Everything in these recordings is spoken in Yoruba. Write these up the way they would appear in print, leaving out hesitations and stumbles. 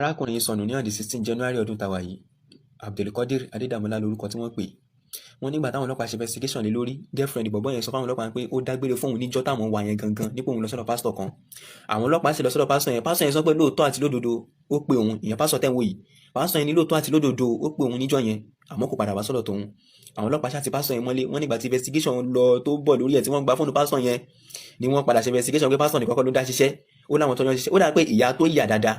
Arákùnrin yìí sọnù ní on the 16 January ọdún tá a wà yìí. Abdulkadir Adédàmọ́lá lorúkọ tí wọ́n pè. Wọ́n nígbà táwọn ọlọ́pàá ṣe investigation lé lórí, girlfriend bọ̀bọ́ yẹn sọ fáwọn ọlọ́pàá pé ó dágbére fóun níjọ́ táwọn wà yẹn gangan, nípò òun lọ sọ́dọ̀ pásítọ̀ kan. Àwọn ọlọ́pàá sì lọ sọ́dọ̀ pásítọ̀ yẹn. Pásítọ̀ yẹn sọ pé lóòótọ́ àti lódodo, ó pe òun. Ìyẹn pásítọ̀ tẹ̀ ń wò yìí, pásítọ̀ yẹn ní lóòótọ́ àti lódodo, ó pe òun níjọ́ yẹn, àmọ́ kò padà wá sọ́dọ̀ tòun. Àwọn ọlọ́pàá ṣáà ti pásítọ̀ yẹn mọ́lé. Wọ́n nígbà tí investigation lọ tó bọ̀ lórí ẹ̀, tí wọ́n gba fóònù pásítọ̀ yẹn, ni wọ́n padà ṣe investigation pé pásítọ̀ nìkan kọ́ ló dá ṣiṣẹ́, ó láwọn tó ń ṣiṣẹ́. Ó dà pé ìyá tó yà dáadáa,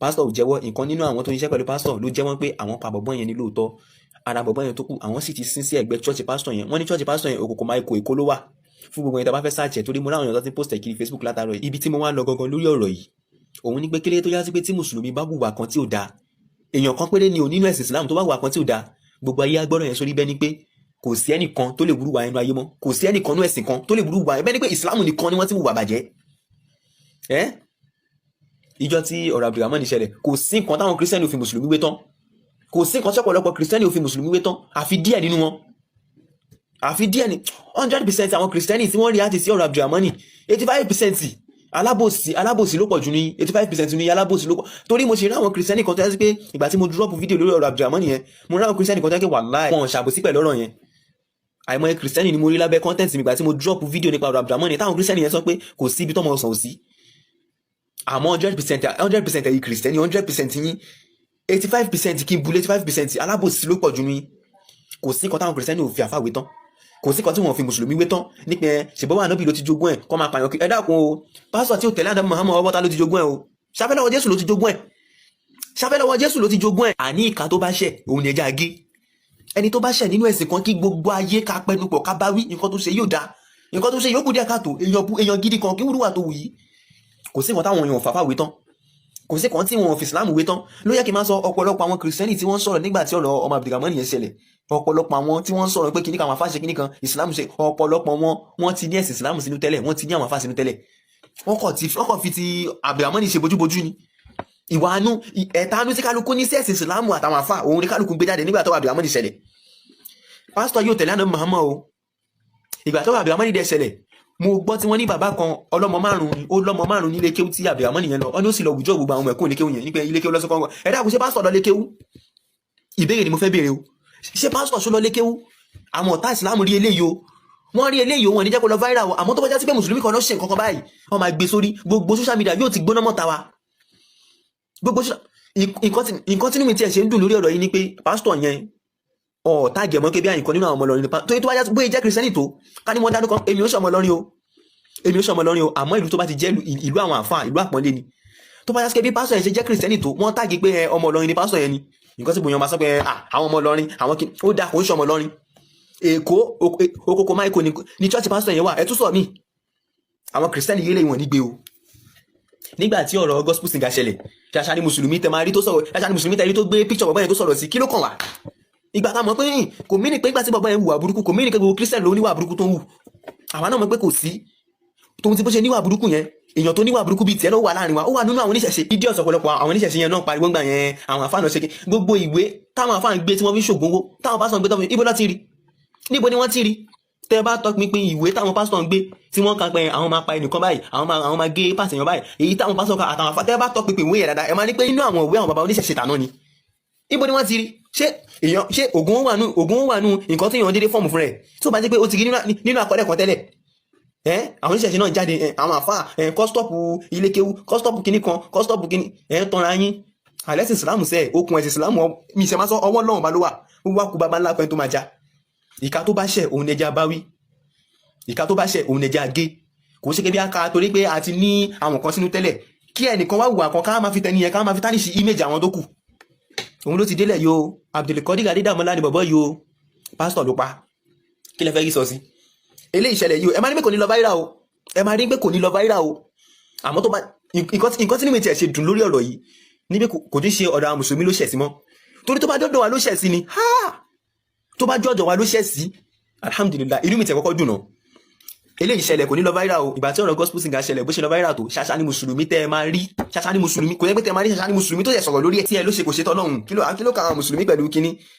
pásítọ̀ ò jẹ́wọ́. Nǹkan nínú àwọn tó ń ṣiṣẹ́ pẹ̀lú pásítọ̀ ló jẹ́wọ́ pé àwọn pa bọ̀bọ́ yẹn ní lóòótọ́. Ara bọ̀bọ́ yẹn tó kù, àwọn sì ti sin sí ẹ̀gbẹ́ church pásítọ̀ yẹn. Wọ́n ní church pásítọ̀ yẹn, Òkòkò Máìkò, Èkó ló wà. Fún gbogbo yẹn tó bá fẹ́ search ẹ̀, torí mo ráwọn èèyàn tó ti post ẹ̀ kiri Facebook látàárọ̀ yìí. Ibi tí mo wá lọ gangan lórí ọ̀rọ̀ yìí, òun ní pé kílé tó yá sí pé tí mùsùlùmí bá hùwà kan tí ò dáa, èèyàn kan péré ni ò nínú ẹ̀sìn Islam tó bá hùwà kan tí ò dáa, gbogbo ayé agbọ́dọ̀ yẹn sórí bẹ́ẹ̀ ni pé kò sí ẹnìkan tó lè wúrú wa ẹnu ayé mọ́, kò sí ẹnìkan nínú ẹ̀sìn kan tó lè wúrú wa bẹ́ẹ̀ ni pé Islam nìkan ni wọ́n ti hùwà bàjẹ́ ẹ́. Ìjọ tí ọ̀rọ̀ Abdulrahman ṣẹlẹ̀, kò sí nǹkan táwọn Kírísítẹ́nì ò fi mùsùlùmí wé tán. Kò sí nǹkan tí ọ̀pọ̀lọpọ̀ Kírísítẹ́nì ò fi mùsùlùmí wé tán, àfi díẹ̀ nínú wọn, àfi díẹ̀ ní. 100% àwọn Kírísítẹ́nì tí wọ́n rí àti sí ọ̀rọ̀ Abdulrahman, 85% alábòsí, alábòsí ló pọ̀ jù ní. 85% ní alábòsí ló pọ̀, torí mo ṣe rí àwọn Kírísítẹ́nì kan tó yẹ sí pé ìgbà tí mo drop fídíò lórí ọ̀rọ̀ Abdulrahman yẹn, mo rí àwọn Kírísítẹ́nì kan tó yẹ pé wàláì, wọn ṣàbòsí pẹ̀lú ọ̀rọ̀ yẹn. Àìmọye Kírísítẹ́nì ni mo rí lábẹ́ content mi ìgbà tí mo drop fídíò nípa ọ̀rọ̀ Abdulrahman yẹn, táwọn Kírísítẹ́nì yẹn sọ pé kò sí ibi tọ́mọ ọ̀sán ò sí. Àmọ́ 100%, 100% ẹ̀yin Kìrìsìtẹ́nì, 100% yín, 85%, kí n bu 85%, alábòsí ló pọ̀ jù ní. Kò sí nǹkan táwọn Kìrìsìtẹ́nì ò fi àfáà wé tán, kò sí nǹkan tí wọ́n fi mùsùlùmí wé tán nípa ẹ. Ṣùgbọ́n wà nábì ló ti jogún ẹ̀ kọ́ máa pààyàn kí ẹ dákun o. Pásítọ̀ tí ò tẹ̀lé àdá Muhammad, ọwọ́ ta ló ti jogún ẹ̀ o? Ṣáfẹ́lọ́wọ́ Jésù ló ti jogún ẹ̀? Ṣáfẹ́lọ́wọ́ Jésù ló ti jogún ẹ̀? Àní ìka tó bá ṣẹ̀, òun ni ẹja gé. Ẹni tó bá ṣẹ̀ nínú ẹ̀sìn kan, kí gbogbo ayé ká pẹnupọ̀ ká bá wí. Nǹkan tó ṣe yóò dáa, nǹkan tó ṣe yóò kù díẹ̀ káàtó. Èèyàn gidi kan kí wúrúwà tó wù yìí. Kò sí nǹkan táwọn èèyàn fàfà wé tán, kò sí kan tí wọn fi Islam wé tán. Ló yẹ kí n máa sọ, ọ̀pọ̀lọpọ̀ àwọn Kìrìsìtẹ́nì tí wọ́n sọ̀rọ̀ nígbà tí ọ̀rọ̀ ọmọ Abdulrahman yẹn ṣẹlẹ̀, ọ̀pọ̀lọpọ̀ àwọn tí wọ́n sọ̀rọ̀ pé kíní kan àwọn afáṣe, kíní kan Islam ṣe, ọ̀pọ̀lọpọ̀ wọn, wọ́n ti ní ẹ̀sìn Islam sínú tẹ́lẹ̀, wọ́n ti ní àwọn afá sínú tẹ́lẹ̀. Wọ́n kàn fi ti Abdulrahman ṣe bójúbójú ni. Ìwà àánú, ẹ̀ta àánú tí kálukú ní sí ẹ̀sìn Islam àtàwọn afá, òun ni kálukú gbé jáde nígbà tó Abdulrahman ṣẹlẹ̀. Pásítọ̀ yóò tẹ̀lé àná Muhammad o. Ìgbà tó Abdulrahman dẹ̀ ṣẹlẹ̀, mo gbọ́ tí wọ́n ní bàbá kan ọlọ́mọ márùn-ún, ó lọ́mọ márùn-ún nílé kéwú tí Abdulrahman yẹn lọ. Ọ ní ó sì lọ wùjọ́ gbogbo àwọn ọmọ ẹ̀kọ́ ilé kéwú yẹn nípa ilé kéwú lọ́sọ̀kọ́. Ẹ dákun, ṣé pásítọ̀ lọ lé kéwú? Ìbéèrè ni mo fẹ́ béèrè o. Ṣé pásítọ̀ ṣó lọ lé kéwú? Àwọn ọ̀tá Ìsìlámù rí eléyìí o, wọ́n rí eléyìí o, wọ́n ní jẹ́ kó lọ viral o. Àmọ́ tó bá já sí pé mùsùlùmí kan ló ṣe nǹkan kan báyìí, wọ́n máa gbé sórí gbogbo social media, yóò ti gbóná mọ́ta wa. Gbogbo nǹkan tí inú mi tiẹ̀ ṣe ń dùn lórí ọ̀rọ̀ yìí ni pé pásítọ̀ yẹn ọ̀tá gẹ̀mọ́ pé bí àyìnkan nínú àwọn ọmọ Ìlọrin nípa torí tó bá já bóyá jẹ́ Kìrìsìtẹ́nì tó ká ní wọ́n dárúkọ. Èmi ò ṣọmọ Ìlọrin o, èmi ò ṣọmọ Ìlọrin o, àmọ́ ìlú tó bá ti jẹ́ ìlú àwọn àfáà, ìlú àpọ́nlé ni. Tó bá já sí pé bí pásítọ̀ yẹn ṣe jẹ́ Kìrìsìtẹ́nì tó, wọ́n tag pé ọmọ Ìlọrin ni pásítọ̀ yẹn ni, nǹkan tí bòyàn máa sọ pé àwọn ọmọ Ìlọrin, àwọn kí ó dáa, kò ń ṣọmọ Ìlọrin. Èkó, Okoko Maiko ní church pásítọ̀ yẹn wà. Ẹ tún sọ mí, àwọn Kìrìsìtẹ́nì yẹlẹ ìwọ̀n nígbè o. Nígbà tí ọ̀rọ̀ gospel singer ṣẹlẹ̀, ṣàṣà ni mùsùlùmí tẹ máa rí tó sọ̀rọ̀, ṣàṣà ni mùsùlùmí tẹ rí tó gbé picture bọ̀bọ́ yẹn tó sọ̀rọ̀ sí. Kí ló kàn wá? Ìgbà tá a mọ̀ pé kò mí ní pé ìgbà tí bọ̀bọ́ yẹn hùwà burúkú, kò mí ní pé gbogbo Christian ló níwà burúkú tó ń hù. Àwa náà mọ̀ pé kò sí tòun ti bó ṣe níwà burúkú yẹn, èèyàn tó níwà burúkú bíi tiẹ̀ náà wà láàrin wa, ó wà nínú àwọn oníṣẹ̀ṣe. Idiot, ọ̀pọ̀lọpọ̀ àwọn oníṣẹ̀ṣe yẹn náà pariwo ńgbà yẹn. Àwọn àfáà náà ṣe kí gbogbo ìwé táwọn àfáà ń gbé tí wọ́n fi ń ṣògùn owó, táwọn pásítọ̀ ń gbé tó fi, ibo ló ti rí? Níbo ni wọ́n ti rí? Tẹ́ bá tọpinpin ìwé táwọn pásítọ̀ ń gbé tí wọ́n kà pé àwọn máa pa ẹnìkan báyìí, àwọn máa gé pàṣẹ yàn báyìí, èyí táwọn pásítọ̀ kà àtàwọn afá, tẹ́ bá tọpinpin ìwé yẹn dáadáa, ẹ máa ní pé inú àwọn ìwé àwọn baba oníṣẹ̀ṣe tàná ni. Ibo ni wọ́n ti rí? Ṣé èèyàn, ṣé ògùn wà nù nǹkan tí èèyàn dédé form fún rẹ̀, tí ó bá jẹ́ pé ó ti rí nínú àkọọ́lẹ̀ kan tẹ́lẹ̀ ẹ? Àwọn oníṣẹ̀ṣe náà jáde ẹ, àwọn àfa ẹ, kó stop ilé kéwú, kó stop kinní kan, kó stop kinní. Ẹ ń tanra yín. Àlẹ́sìn Ìsìlámù sẹ́, okùn ẹ̀sìn Ìsìlámù mi ìṣẹ̀ máa sọ, ọwọ́ Ọlọ́run bá ló wà. Ó wá kú baba ńlá kan tó máa já. Ìka tó bá ṣẹ̀, òun ẹja bá wí. Ìka tó bá ṣẹ̀, òun ẹja gé. Kò ṣe pé bí a ka torí pé a ti ní àwọn kan sínú tẹ́lẹ̀, kí ẹnìkan wá hùwà kan, ká máa fi tẹni yẹn, ká máa fi tarnish image àwọn tó kù. Òun ló ti délẹ̀ yìí o. Abdulkadir Adédàmọ́lá ni bọ̀bọ́ yìí o, pásítọ̀ ló pa. Kí lẹ fẹ́ rí sọ sí eléyìí ìṣẹ̀lẹ̀ yìí o? Ẹ máa ní pé kò ní lọ viral o, ẹ máa rí pé kò ní lọ viral o. Àmọ́ tó bá nǹkan tí níbi tí ẹ ṣe dùn lórí ọ̀rọ̀ yìí níbi kò ní ṣe ọ̀dọ̀ àwọn mùsùlùmí ló ṣẹ̀ sí mọ́, torí tó bá dọ́dọ̀ wa ló ṣẹ̀ sí ni, ha, tó bá jọ́dọ̀ wa ló ṣẹ̀ sí, alhamdulillah, inú mi tẹ̀ kọ́kọ́ dùn náà. Eléyìí ṣẹlẹ̀, kò ní lọ viral o. Ìgbà tí ọ̀rọ̀ gospel singer ṣẹlẹ̀, bó ṣe lọ viral tó, ṣàṣà ni mùsùlùmí tẹ́ ẹ máa rí, ṣàṣà ni mùsùlùmí kò yẹ pé tẹ́ ẹ máa rí, ṣàṣà ni mùsùlùmí tó yẹ sọ̀rọ̀ lórí ẹ̀. Tí ẹ ló ṣe kò ṣe tọ́lọ́hún, kí ló ka àwọn mùsùlùmí pẹ̀lú kínní?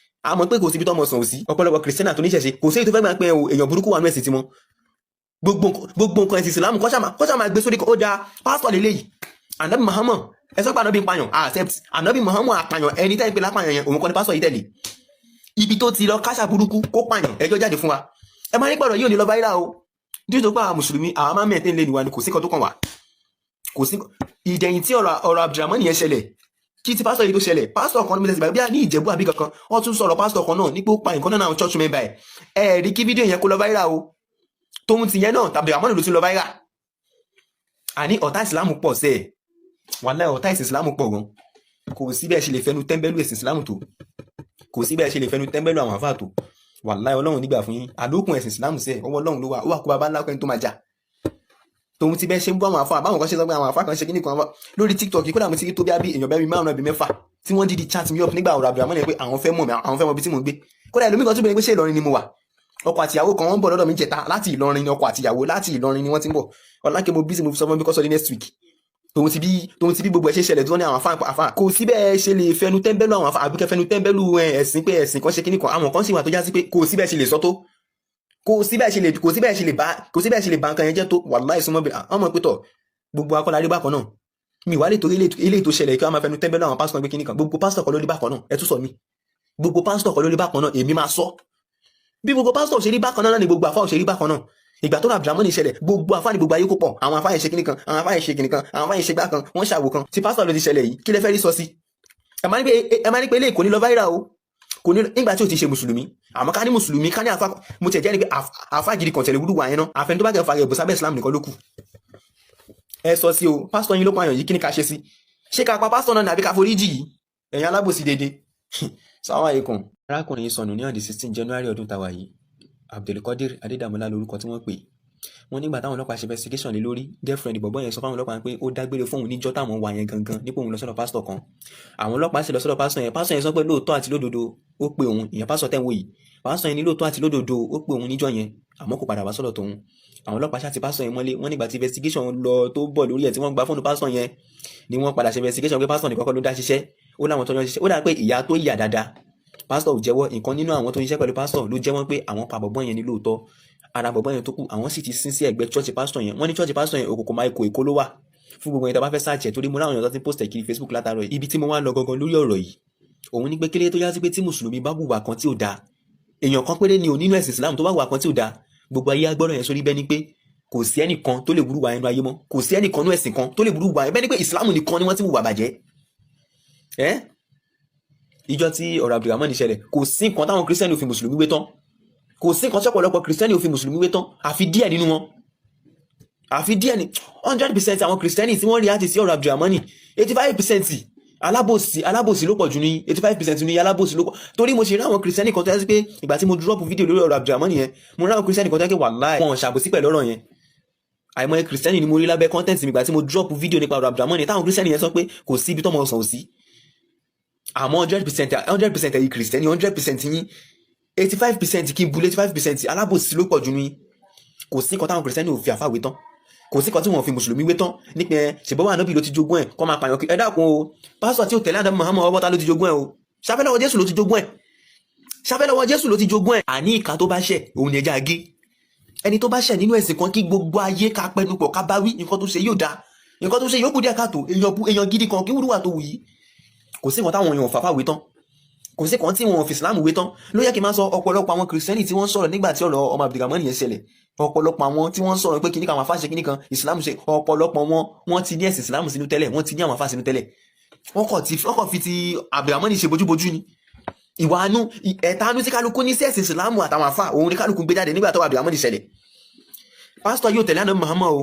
A mọ̀ pé kò síbi tọ́mọ sàn ò sí. Ọ̀pọ̀lọpọ̀ Kìrìsìtẹ́nì tó níṣẹ̀ṣe, kò sí èyí tó fẹ́ gbà pé o èèyàn burúkú wà nú ẹ̀sìn tiwọn. Gbogbo nǹkan ẹ̀sìn Ìsìlámù kọ́ṣà máa gbé sórí. Ó dáa, pásítọ̀ lélẹ́yìí, Ànábì Muhammad Ẹ sọ pé ànábì ń pààyàn, accept. Ànábì Muhammad àpààyàn, ẹni tẹ́ ń pè lápààyàn yẹn, òun kọ́ ni pásítọ̀ yìí tẹ̀lé. Ibi tó ti lọ káṣà burúkú kó pààyàn, ẹjọ́ jáde fún wa. Ẹ máa ní pọ̀rọ̀ yìí ò ní lọ viral o, nítorí pé àwọn mùsùlùmí, àwọn máa ń mẹ́tẹ́ lé níwa ni. Kò sí kan tó kàn wá, kò sí. Ìdẹ̀yìn tí ọ̀rọ̀ Abdulrahman yẹn ṣẹlẹ̀, kí ti pásítọ̀ yìí tó ṣẹlẹ̀, pásítọ̀ kan ní mo tẹ̀sí bí i ní Ìjẹ̀bú àbí kankan, wọ́n tún sọ̀rọ̀ pásítọ̀ kan náà ní pé ó pa nǹkan náà àwọn church member ẹ̀. Ẹ̀ rí kí fídíò yẹn kó lọ viral o. Tóun ti yẹn náà tàbí Abdulrahman ló tún lọ viral. Àní ọ̀tá ìsìlámù pọ̀ sẹ́ẹ̀, wàláhì, ọ̀tá ìsìn ìsìlámù pọ̀ gan. Kò sí bẹ́ẹ̀ ṣe lè fẹnu tẹ́ńbẹ́lú ẹ̀sìn ìsìlámù tó, kò sí bẹ́ẹ̀ ṣe lè fẹnu tẹ́ńbẹ́lú àwọn àfáà tó. Wàláhì, Ọlọ́run nígbà fún yín. Àlókùn ẹ̀sìn ìsìlámù sẹ́ẹ̀, ọwọ́ Ọlọ́run ló wà. Ó wà kó baba ńlá kẹ́ni tó máa jà. Tòun ti bẹ́ẹ̀ ṣe ń bọ́ àwọn àfáà, báwọn kan ṣe sọ pé àwọn àfáà kan ṣe kíní kan lórí TikTok. Kódà mo ti rí tó bí abí èèyàn bẹ́ẹ̀ márùn-ún àbí mẹ́fà tí wọ́n dídí chat me up nígbà ọ̀rọ̀ Abdulrahman yẹn pé àwọn fẹ́ mọ̀ mi, àwọn fẹ́ mọ̀ ibi tí mò ń gbé. Kódà ẹlòmíì kan tún bẹ̀rẹ̀ pé ṣé Ìlọrin ni mo wà. Ọkọ àtìyàwó kan, wọ́n ń bọ̀ lọ́dọ̀ mi jẹta láti Ìlọrin ni. Ọkọ àtìyàwó láti Ìlọrin ni wọ́n ti ń bọ̀. Ọlákẹ́, mo bí sí, mo sọ fún mi kó sọ di next week. Tòun ti bí gbogbo ẹ̀ ṣe ṣẹlẹ̀ tó ní àwọn àfa, kò sí bẹ́ẹ̀ ṣe lè fẹnu tẹ́ńbẹ́lú àwọn àfa àbí kẹ́ fẹnu tẹ́ńbẹ́lú ẹ̀sìn pé ẹ̀sìn kan ṣe kíní kan. Àwọn kan sì wà tó já sí pé kò sí bẹ́ẹ̀ ṣe lè sọ tó, kò sí bẹ́ẹ̀ ṣe lè bá nǹkan yẹn jẹ́ tó. Wàláhì, súnmọ́ bí ọmọ pé tọ̀, gbogbo akọ́lá rí bákan náà. Mi wà lè torí eléyìí tó ṣẹlẹ̀ kí wọ́n máa fẹnu tẹ́ńbẹ́lú àwọn pásítọ̀ pé kíní kan. Gbogbo pásítọ̀ kọ́ ló rí bákan náà. Ẹ tún sọ mí, gbogbo pásítọ̀ kọ́ ló rí bákan náà. Èmi máa sọ bí gbogbo pásítọ̀ ṣe rí bákan náà ni gbogbo àfáà ò ṣe rí bákan náà. Ìgbà tó rà Abdulrahman ṣẹlẹ̀, gbogbo àfáà ní gbogbo ayé kó pọ̀, àwọn àfáà yẹn ṣe kíní kan, àwọn àfáà yẹn ṣe kíní kan, àwọn àfáà yẹn ṣe gbá kan, wọ́n ṣàwò kan. Tí pásítọ̀ ló ti ṣẹlẹ̀ yìí, kí lẹ fẹ́ rí sọ sí? Ẹ máa ní pé eléyìí kò ní lọ viral o, kò ní nígbà tí ò ti ṣe mùsùlùmí. Àmọ́ ká ní mùsùlùmí, ká ní àfa, mo tiẹ̀ jẹ́ ni pé àfa gidi kan tẹ̀lé wúlúwà yẹn náà. Àfẹn tó bá kẹ́ fa rẹ̀ bò sábẹ́ Islam nìkan ló kù. Ẹ sọ sí o, pásítọ̀ yín ló pààyàn yìí, kí ni ká ṣe sí? Ṣé ká pa pásítọ̀ náà ní àbí ká forí jì yìí? Ẹ̀yin alábòsí dédé, sáwọn àyíkùn. Arákùnrin yìí sọnù ní on the 16 January ọdún tàwa yìí. Abdulkadir Adédàmọ́lá lórúkọ tí wọ́n pè. Wọ́n nígbà táwọn ọlọ́pàá ṣe investigation lé lórí, girlfriend bọ̀bọ́ yẹn sọ fáwọn ọlọ́pàá pé ó dágbére fóun níjọ́ táwọn wà yẹn gangan, nípò òun lọ sọ́dọ̀ pásítọ̀ kan. Àwọn ọlọ́pàá sì lọ sọ́dọ̀ pásítọ̀ yẹn. Pásítọ̀ yẹn sọ pé lóòótọ́ àti lódodo, ó pe òun. Ìyẹn pásítọ̀ tẹ̀ ń wò yìí, pásítọ̀ yẹn ní lóòótọ́ àti lódodo, ó pe òun níjọ́ yẹn, àmọ́ kò padà wá sọ́dọ̀ tòun. Àwọn ọlọ́pàá ṣáà ti pásítọ̀ yẹn mọ́lé. Wọ́n nígbà tí investigation lọ tó bọ̀ lórí ẹ̀, tí wọ́n gba fóònù pásítọ̀ yẹn, ni wọ́n padà ṣe investigation pé pásítọ̀ nìkan kọ́ ló dá ṣiṣẹ́. Ó láwọn tó ń ṣiṣẹ́. Ó dà pé ìyá tó yà dáadáa, pásítọ̀ ò jẹ́wọ́. Nǹkan nínú àwọn tó ń ṣiṣẹ́ pẹ̀lú pásítọ̀ ló jẹ́wọ́ pé àwọn pa bọ̀bọ́ yẹn ní lóòótọ́. Ara bọ̀bọ́ yẹn tó kù, àwọn sì ti sin sí ẹ̀gbẹ́ church pásítọ̀ yẹn. Wọ́n ní church pásítọ̀ yẹn, Òkòkò Máìkò, Èkó ló wà. Fún gbogbo yẹn tó bá fẹ́ search ẹ̀, torí mo láwọn èèyàn tó ti post ẹ̀ kiri Facebook látàárọ̀. Ibi tí mo wá lọ gangan lórí ọ̀rọ̀ yìí, òun ní pé kílé tó yá sí pé tí mùsùlùmí bá hùwà kan tí ò dáa, èèyàn kan péré ni ò nínú ẹ̀sìn Islam tó bá hùwà kan tí ò dáa, gbogbo ayé agbọ́dọ̀ yẹn sórí bẹ́ẹ̀ ni pé kò sí ẹnìkan tó lè burú wà nínú ayé mọ́, kò sí ẹnìkan nínú ẹ̀sìn kan tó lè burú wà bẹ́ẹ̀ ni pé Islam nìkan ni wọ́n ti hùwà bàjẹ́. Ẹ́ ìjọ tí ọ̀rọ̀ Abdulrahman ṣẹlẹ̀, kò sí nǹkan táwọn kírísítẹ́nì ò fi mùsùlùmí wé tán. Kò sí nǹkan tí ọ̀pọ̀lọpọ̀ kírísítẹ́nì ò fi mùsùlùmí wé tán, àfi díẹ̀ nínú wọn, àfi díẹ̀ ní. 100% àwọn kírísítẹ́nì tí wọ́n rí àti sí ọ̀rọ̀ Abdulrahman, 85% alábòsí, alábòsí ló pọ̀ jù ní. 85% ní alábòsí ló pọ̀, torí mo ṣe rí àwọn kírísítẹ́nì kan tó yẹ sí pé ìgbà tí mo drop fídíò lórí ọ̀rọ̀ Abdulrahman yẹn, mo rí àwọn kírísítẹ́nì kan tó yẹ pé wàláì, wọn ṣàbòsí pẹ̀lú ọ̀rọ̀ yẹn. Àìmọye kírísítẹ́nì ni mo rí lábẹ́ content mi ìgbà tí mo drop fídíò nípa ọ̀rọ̀ Abdulrahman yẹn, táwọn kírísítẹ́nì yẹn sọ pé kò sí ibi tọ́mọ ọ̀sán ò sí. Àmọ́ 100%, 100% ẹ̀yin kìrìsìtẹ́nì, 100% yín, 85%, kí n bu 85%, alábòsí ló pọ̀ jù ní. Kò sí nǹkan táwọn kìrìsìtẹ́nì ò fi àfáà wé tán, kò sí nǹkan tí wọ́n fi mùsùlùmí wé tán nípa ẹ. Ṣèbọ́wọ́ ànábì ló ti jogún ẹ̀ kọ́ máa pààyàn kí. Ẹ dákun o, pásítọ̀ tí ò tẹ̀lé ànábì Muhammad, ọwọ́ ta ló ti jogún ẹ̀ o? Ṣáfẹ́ Jésù ló ti jogún ẹ̀? Ṣáfẹ́ lọ́wọ́ Jésù ló ti jogún ẹ̀? Àní ìka tó bá ṣẹ̀, òun ni ẹja gé. Ẹni tó bá ṣẹ̀ nínú ẹ̀sìn kan, kí gbogbo ayé ká pẹnupọ̀ ká bá wí. Nǹkan tó ṣe yóò dáa, nǹkan tó ṣe yóò kù díẹ̀ káàtó. Èèyàn gidi kan kí wúrúwà tó wù yìí. Kò sí nǹkan táwọn èèyàn fàfà wé tán, kò sí kan tí wọn fi Islam wé tán. Ló yẹ kí n máa sọ, ọ̀pọ̀lọpọ̀ àwọn kìrìsìtẹ́nì tí wọ́n sọ̀rọ̀ nígbà tí ọ̀rọ̀ ọmọ Abdulrahman yẹn ṣẹlẹ̀, ọ̀pọ̀lọpọ̀ àwọn tí wọ́n sọ̀rọ̀ pé kíní kan àwọn afáṣe, kíní kan Islam ṣe, ọ̀pọ̀lọpọ̀ wọn, wọ́n ti ní ẹ̀sìn Islam sínú tẹ́lẹ̀, wọ́n ti ní àwọn afá sínú tẹ́lẹ̀. Wọ́n kàn fi ti Abdulrahman ṣe bójúbójú ni. Ìwà àánú, ẹ̀ta àánú tí kálukú ní sí ẹ̀sìn Islam àtàwọn afá, òun ni kálukú gbé jáde nígbà tó Abdulrahman ṣẹlẹ̀. Pásítọ̀ yóò tẹ̀lé àná Muhammad o.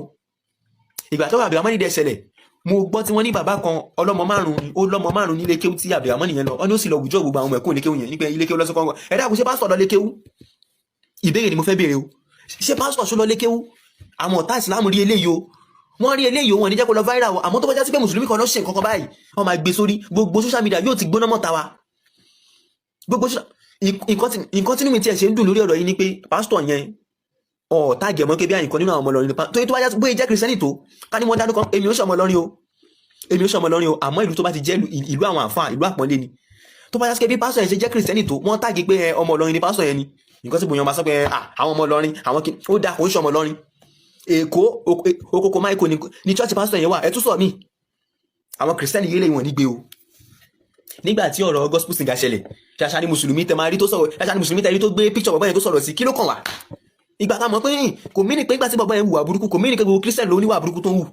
Ìgbà tó Abdulrahman dẹ̀ ṣẹlẹ̀, mo gbọ́ tí wọ́n ní bàbá kan ọlọ́mọ márùn, ó lọ́mọ márùn nílé kéwú tí Abdulrahman yẹn lọ. Ọ ní ó sì lọ wùjọ́ gbogbo àwọn ọmọ ẹ̀kọ́ ilé kéwú yẹn nípa ilé kéwú lọ́sọ̀kọ́. Ẹ dákun, ṣé pásítọ̀ lọ lé kéwú? Ìbéèrè ni mo fẹ́ béèrè o. Ṣé pásítọ̀ ṣó lọ lé kéwú? Àwọn ọ̀tá ìsìlámù rí eléyìí o, wọ́n rí eléyìí o, wọ́n ní jẹ́ kó lọ viral o. Àmọ́ tó bá já sí pé mùsùlùmí kan ló ṣe nǹkan kan báyìí, wọ́n máa gbé sórí gbogbo social media, yóò ti gbóná mọ́ta wa. Gbogbo nǹkan tí inú mi tiẹ̀ ṣe ń dùn lórí ọ̀rọ̀ yìí ni pé pásítọ̀ yẹn, ọ̀tá gẹ̀mọ́ pé bí àyìnkàn nínú àwọn ọmọ Ìlọrin nípa torí tó bá já bóyá jẹ́ kìrìsìtẹ́nì tó ká ní wọ́n dárúkọ. Èmi ò ṣọmọ Ìlọrin o, èmi ò ṣọmọ Ìlọrin o. Àmọ́ ìlú tó bá ti jẹ́ ìlú àwọn àfáà, ìlú àpọ́nlé ni. Tó bá já sí pé bí pásítọ̀ yẹn ṣe jẹ́ kìrìsìtẹ́nì tó, wọ́n tag pé ọmọ Ìlọrin ni pásítọ̀ yẹn ni, nǹkan tí bòyàn máa sọ pé àwọn ọmọ Ìlọrin, àwọn kí ó dáa, kò ń ṣọmọ Ìlọrin. Èkó, Okoko Maiko ni church pásítọ̀ yẹn wà. Ẹ tún sọ mí. Àwọn Kìrìsìtẹ́nì yìí lè wọ̀n ní gbé o. Nígbà tí ọ̀rọ̀ gospel singer ṣẹlẹ̀, ṣàṣà ni mùsùlùmí tẹ máa rí tó sọ̀rọ̀, ṣàṣà ni mùsùlùmí tẹ rí tó gbé picture bọ̀bọ̀ yẹn tó sọ̀rọ̀ sí. Kí ló kàn wá? Ìgbà tá a mọ̀ pé kò mí ní pé ìgbà tí bọ̀bọ̀ yẹn hùwà burúkú, kò mí ní pé gbogbo Christian ló níwà burúkú tó ń hù.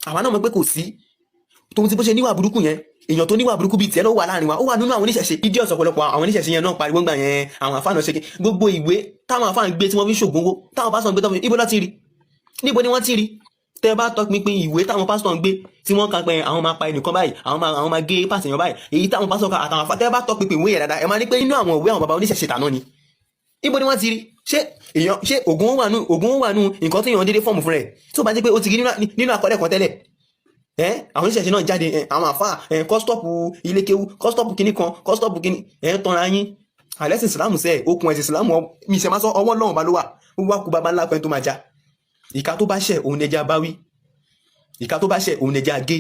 Àwa náà mọ̀ pé kò sí tòun ti bó ṣe níwà burúkú yẹn, èèyàn tó níwà burúkú bíi tiẹ̀ náà wà láàrin wa, ó wà nínú àwọn oníṣẹ̀ṣe. Idiot, ọ̀pọ̀lọpọ̀ àwọn oníṣẹ̀ṣe yẹn náà pariwo ńgbà yẹn. Àwọn àfáà náà ṣe kí gbogbo ìwé táwọn àfáà ń gbé tí wọ́n fi ṣògùn owó, táwọn pásítọ̀ ń gbé, táwọn ibo lọ́ ti rí? Níbo ni wọ́n ti rí? Tẹ́ bá tọpinpin ìwé táwọn pásítọ̀ ń gbé tí wọ́n kà pé àwọn máa pa ẹnìkan báyìí, àwọn máa gé pàṣẹyàn báyìí, èyí táwọn pásítọ̀ kà àtàwọn àfáà, tẹ́ bá tọpinpin ìwé yẹn dáadáa, ẹ máa ní pé inú àwọn ìwé àwọn baba oníṣẹ̀ṣe tàná ni. Ibo ni wọ́n ti rí? Ṣé èèyàn ṣé ògùn wà nù nǹkan tí èèyàn dédé form fún rẹ̀, tó bá jẹ́ pé ó ti rí nínú àkọọ́lẹ̀ kan tẹ́lẹ̀ ẹ? Àwọn oníṣẹ̀ṣe náà jáde ẹ, àwọn àfáà ẹ, kọ́ stop ilé kéwú, kọ́ stop kinní kan, kọ́ stop kinní. Ẹ ń tanra yín. Àlẹ́sìn Ìsìlámù sẹ́, okùn ẹ̀sìn Ìsìlámù mi ṣe máa sọ, ọwọ́ Ọlọ́run bá ló wà. Ó wá kú baba ńlá kan tó máa já. Ìka tó bá ṣẹ̀, òun ẹja bá wí. Ìka tó bá ṣẹ̀, òun ẹja gé.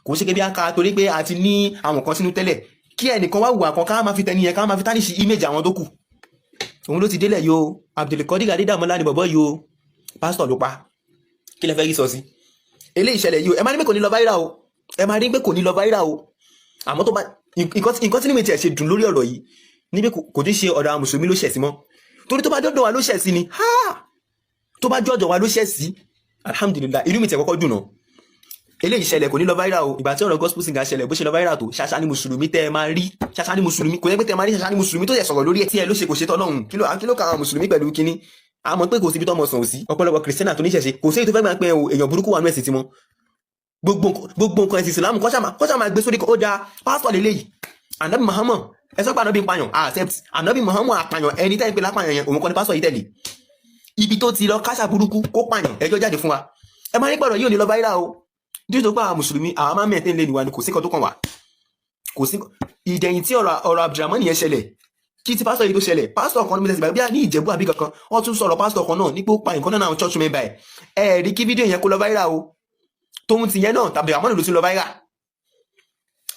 Kò ṣe bí a ka torí pé a ti ní àwọn kan sínú tẹ́lẹ̀, kí ẹnìkan wá hùwà kan, ká máa fi tẹni yẹn, ká máa fi tarnish image àwọn tó kù. Òun ló ti délẹ̀ yìí o. Abdulkadir Adédàmọ́lá ni bọ̀bọ́ yìí o, pásítọ̀ ló pa. Kí lẹ fẹ́ rí sọ sí eléyìí ìṣẹ̀lẹ̀ yìí o? Ẹ máa ní pé kò ní lọ viral o, ẹ máa rí pé kò ní lọ viral o. Àmọ́ tó bá nǹkan tí níbi tí ẹ ṣe dùn lórí ọ̀rọ̀ yìí níbi kò tí ṣe ọ̀dọ̀ àwọn mùsùlùmí ló ṣẹ̀ sí mọ́, torí tó bá dọ́dọ̀ wa ló ṣẹ̀ sí ni, ha, tó bá jọ́dọ̀ wa ló ṣẹ̀ sí, alhamdulillah, inú mi ti kọ́kọ́ dùn náà. Eléyìí ṣẹlẹ̀, kò ní lọ viral o. Ìgbà tí ọ̀rọ̀ gospel singer ṣẹlẹ̀, bó ṣe lọ viral tó, ṣàṣà ni mùsùlùmí tẹ́ ẹ máa rí, ṣàṣà ni mùsùlùmí kò yẹ pé tẹ́ ẹ máa rí, ṣàṣà ni mùsùlùmí tó yẹ sọ̀rọ̀ lórí ẹ̀. Tí ẹ ló ṣe kò ṣe tọ́lọ́hún, kí ló ka àwọn mùsùlùmí pẹ̀lú kínní? Àmọ́ pé kò síbi tọ́mọ sàn sí. Ọ̀pọ̀lọpọ̀ kìrìsìtẹ́nà tó níṣẹ̀ṣe, kò sí èyí tó fẹ́ gbà pé èèyàn burúkú wà nú ẹ̀sìn tiwọn. Gbogbo nǹkan ẹ̀sìn Ìsìlámù kọ́ṣà máa gbé sórí. Ó dáa, pásítọ̀ lélẹ́yìí. Ànábì Muhammad, ẹ sọ pé ànábì ń pààyàn, accept ànábì Muhammad àpàyàn. Ẹni tẹ́ ń pè lápàyàn yẹn, òun kọ́ ni pásítọ̀ yìí tẹ̀lé. Ibi tó ti lọ káṣà burúkú kó pààyàn, ẹjọ́ jáde fún wa. Ẹ máa ní pọ̀rọ̀ yìí ò ní lọ viral o. Dídò pé àwọn mùsùlùmí, àwọn máa mẹ́tẹ́ lé níwa ni, kò sí kan tó kàn wá, kò sí. Ìdẹ̀yìn tí ọ̀rọ̀ Abdulrahman yẹn ṣẹlẹ̀, kí ti pásítọ̀ yìí tó ṣẹlẹ̀, pásítọ̀ kan ní mílẹ̀ sígbà bí i ní Ìjẹ̀bú àbí kankan, wọ́n tún sọ̀rọ̀ pásítọ̀ kan náà nípò pa nǹkan náà, àwọn church member ẹ̀. Ẹ̀ rí kí fídíò yẹn kó lọ viral o. Tóun ti yẹn náà tàbí àmọ́ ló tún lọ viral.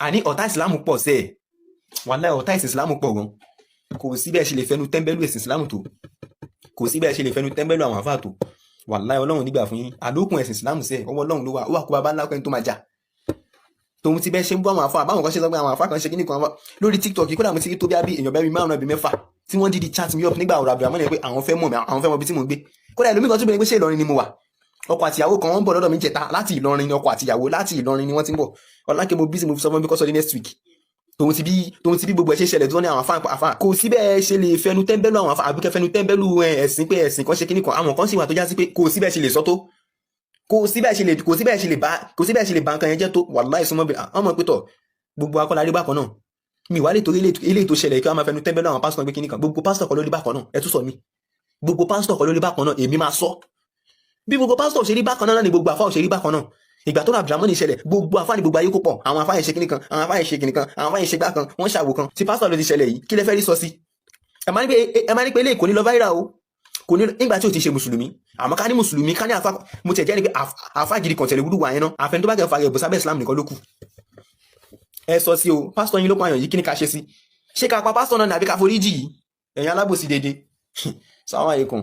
Àní ọ̀tá ìsìlámù pọ̀ sẹ́ẹ̀. Wàláhì, ọ̀tá ìsìn ìsìlámù pọ̀ gan. Kò sí bẹ́ẹ̀ ṣe lè fẹnu tẹ́ńbẹ́lú ẹ̀sìn ìsìlámù tó, kò sí bẹ́ẹ̀ ṣe lè fẹnu tẹ́ńbẹ́lú àwọn àfáà tó. Wàláhì, Ọlọ́run nígbà fún yín. Àlòkùn ẹ̀sìn ìsìlámù sẹ́ẹ̀, ọwọ́ Ọlọ́run ló wà. Ó wà kó baba ńlá pẹ́ni tó máa jà. Tòun ti bẹ́ẹ̀ ṣe ń bú àwọn àfáà, báwọn kan ṣe sọ pé àwọn àfáà kan ṣe kíní kan lórí TikTok, kódà mo ti rí tó bí abí èèyàn bẹ́ẹ̀ márùn-ún àbí mẹ́fà tí wọ́n dídí chat me up nígbà ọ̀rọ̀ Abdulrahman yẹn pé àwọn fẹ́ mọ̀ mi, àwọn fẹ́ mọ̀ bí tí mò ń gbé. Kódà ẹlòmíì kan tún bẹ̀rẹ̀ pé ṣé Ìlọrin ni mo wà. Ọkọ àtìyàwó kan wọ́n ń bọ̀ lọ́dọ̀ mi jẹta láti Ìlọrin ni. Ọkọ àtìyàwó láti Ìlọrin ni wọ́n ti ń bọ̀. Ọlákẹ́ mo bí sí, mo fi sọ fún mi kọ́ sọ ní next week. Tòun ti bí gbogbo ẹ̀ ṣe ṣẹlẹ̀ tó ní àwọn àfa, kò sí bẹ́ẹ̀ ṣe lè fẹnu tẹ́ńbẹ́lú àwọn àfa àbíkẹ́ fẹnu tẹ́ńbẹ́lú ẹ̀sìn pé ẹ̀sìn kan ṣe kíní kan. Àwọn kan sì wà tó já sí pé kò sí bẹ́ẹ̀ ṣe lè sọ tó, kò sí bẹ́ẹ̀ ṣe lè bá nǹkan yẹn jẹ́ tó. Wàláhì, súnmọ́ bí ọmọ pé tọ̀ gbogbo akọ́lá rí bákan náà. Mi wà lè torí eléyìí tó ṣẹlẹ̀ kí wọ́n máa fẹnu tẹ́ńbẹ́lú àwọn pásítọ̀ pé kíní kan. Gbogbo pásítọ̀ kọ́ ló rí bákan náà. Ẹ tún sọ mi, gbogbo pásítọ̀ kọ́ ló rí bákan náà. Èmi máa sọ bí gbogbo pásítọ̀ ṣe rí bákan náà ni gbogbo àfáà ṣe rí bákan náà. Ìgbà tó rà Abdulrahman ìṣẹ̀lẹ̀, gbogbo àfáà ní gbogbo ayé kó pọ̀, àwọn àfáà yẹn ṣe kíní kan, àwọn àfáà yẹn ṣe kíní kan, àwọn àfáà yẹn ṣe gbá kan, wọ́n ṣàwò kan. Tí pásítọ̀ ló ti ṣẹlẹ̀ yìí, kí lẹ fẹ́ rí sọ sí? Ẹ máa ní pé eléyìí kò ní lọ viral o. Kò ní nígbà tí o ti ṣe mùsùlùmí. Àmọ́ ká ní mùsùlùmí, ká ní àfa, mo tiẹ̀ jẹ́ ni pé àfa gidi kan tẹ̀lé wúlú wà yẹn náà. Àfẹn tó bá kẹ́ fa rẹ̀ bọ̀ sábẹ́ Islam nìkan ló kù. Ẹ sọ sí o, pásítọ̀ yín ló pààyàn yìí, kí ni ká ṣe sí? Ṣé ká pa pásítọ̀ náà ní àbí ká forí jì yìí? Ẹ̀yin alábòsí dédé. Salaam alaikum.